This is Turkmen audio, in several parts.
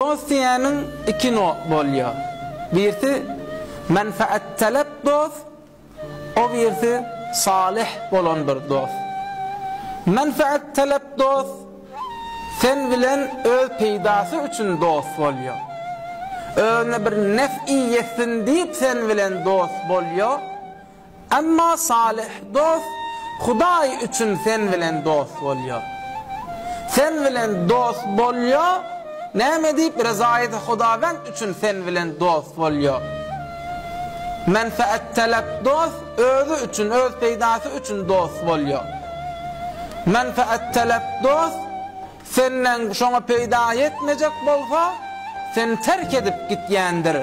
Dost diýýäniň iki no bolýa. Birsi menfaattalep dost, o birsi salyh bolan bir dost. Menfaattalep dost sen bilen öz peýdasy üçin dost bolýa. Özüne bir nef'i ýetsin diýip sen bilen dost bolýa. Emma salyh dost Hudaý üçin sen bilen dost bolýar. Sen bilen dost bolýar, näme diýip rezaýeti Hudawend üçin sen bilen dost bolýar. Menfaattalap dost özi üçin, öz peýdasy üçin dost bolýar. Menfaattalap dost Senden şoňa peýda ýetmejek bolsa, seni terk edip gitýändir.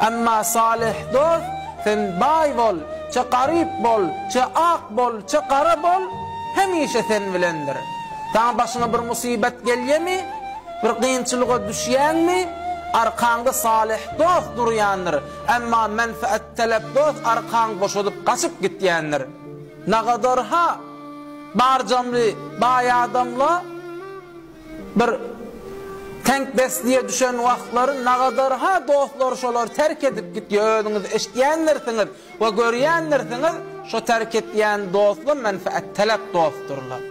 Emma salyh dost, sen baý bol, çe garyp bol, çe ak bol, çe gara bol, hemişe sen bilendir. Saňa başyňa bir musybet gelýemi, bir kynçylyga düşýäňmi, arkaňda salyh dost durýandyr. Emma menfaattalap dost arkaňy boşadyp gaçyp gitýändir. Nagadar-ha! Barjamly baý adamla bir teňk besliýe düşen wagtlary nagadar-ha dostlary şolary terk edip gitýär özüňiz eşitýändirsiňiz we görýändirsiňiz şo terk etýän dostlar menfaattalap dostdurlar.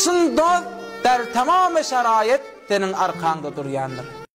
Çyn dost der tamamy şaraýet seniň arkaňda durýandyr.